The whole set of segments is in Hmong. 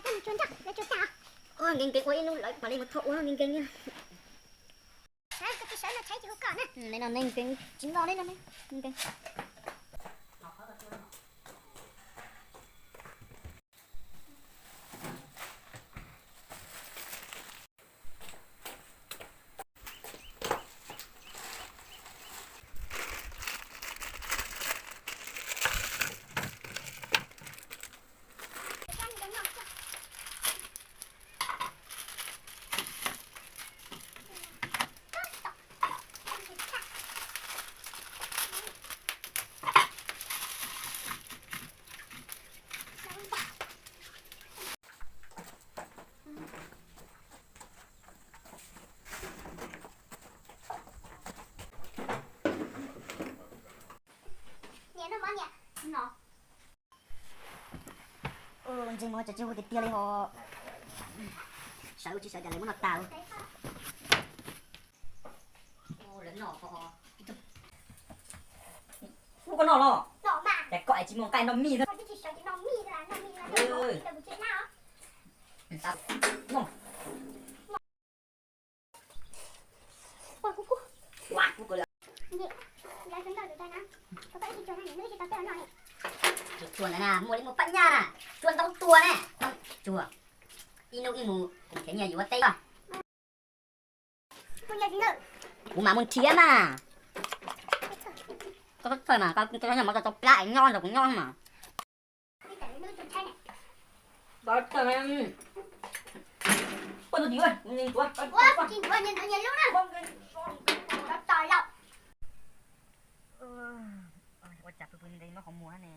Nkees nkees ua ib hnub lawm mam li mus thau ua nkees nkees. Sawv no tsis hu koj na. Neb no nkees tsis noj neb no nkees. Ntseeg mas tsis hu tiag tiag li ho. Sawv tsis sawv cas lawv muab no tas. Ub, koj noj los? Ces koj es tsis muaj nqaij noj mij xwb. Tsuag ntawd na, muaj li muaj paj nyaj na, tsuag ntau tua na, tsuag. Ib hnub ib mus kuv nrhiav nyiaj yuav teb. Kuv mam mus nrhiav mas. Koj txawj mas, koj noj mov tau plab es nyob nrog kuv nyob mas. Ua cas pw pw ntev muab qhov muag ne.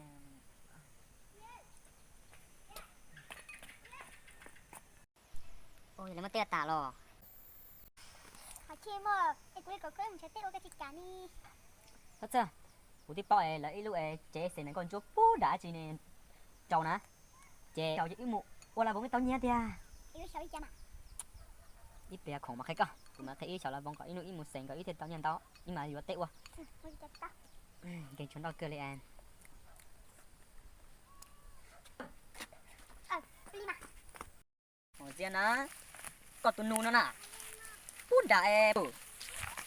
Ua yog lawv muab teb tas los? Qhov tsheb muaj es kuv li kom koj mus nrhiav teb ua koj tsis kam ni. Txhob txhawj, kuv twb paub es lawv ib lub es tsev xeem nees nkauj ntsuab pub nram dab tsi ne rau na. Ces wb mus ua laj voos wb tau nyiaj tiag. Ib pliag khoom mam qhia koj, kuv mam qhia wb xyaum laj voos kom ib hnub ib mus xeem kom wb thiaj tau nyiaj ntau, wb mam yuav teb ua. Nkees tshuav noj kawg li es. Txias na, koj tus nus no na, pub nram es,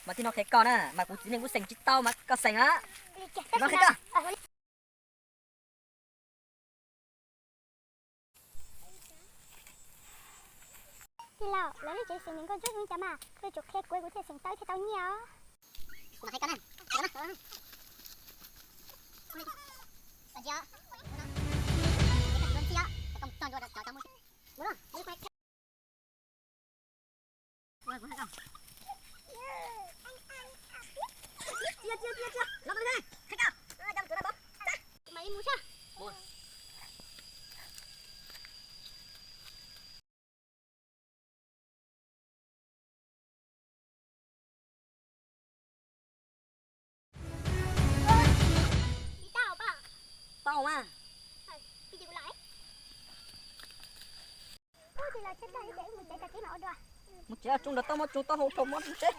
mas tij no qhia koj na, mas kuv txiv neej kuv xeem tsis tau mas koj xeem na. Kuv mam qhia koj. Tij laug, lawv lub tsev xeem nees nkauj ntsuab zoo li cas mas koj yuav tsum qhia kuv, kuv thiaj xeem tau thiaj tau nyiaj os. Kuv mam qhia koj na. Tau mas. Mus tsev, tsoo nrog tau, muab tsoo tau hau rau, muab mus tsev.